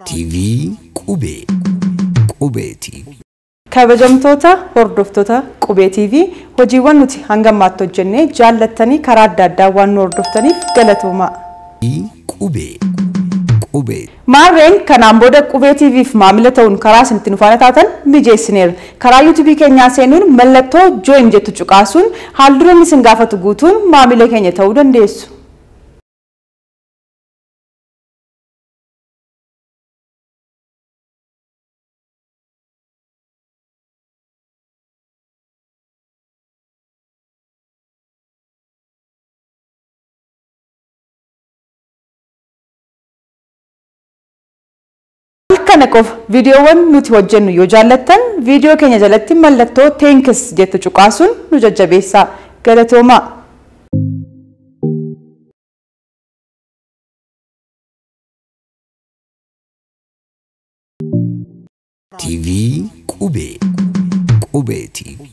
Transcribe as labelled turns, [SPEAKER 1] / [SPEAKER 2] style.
[SPEAKER 1] TV Qubee. Qubee TV.
[SPEAKER 2] Kabajamtoota hordoftoota Qubee TV, hojiiwwan nuti hanga ammaatti hojjennee jaallattanii karaa adda addaa waan nu hordoftaniif galatoomaa.
[SPEAKER 1] Qubee. Qubee.
[SPEAKER 2] Maarreen kanaan booda Qubee TVf maamila ta'uun karaa isin itti nu faana taatan mijeessineera. Karaa YouTube keenyaa seenuun mallattoo join jettu cuqaasuun haal dureen isin gaafatu guutuun maamila keenya ta'uu dandeessu. Kana qofa, viidiyoowwan nuti hojjennu yoo jaallattan viidiyoo keenya jalatti mallattoo thanks jettu cuqaasuun nu jajjabeessaa. Galatoomaa.
[SPEAKER 1] TV Qubee. Qubee TV.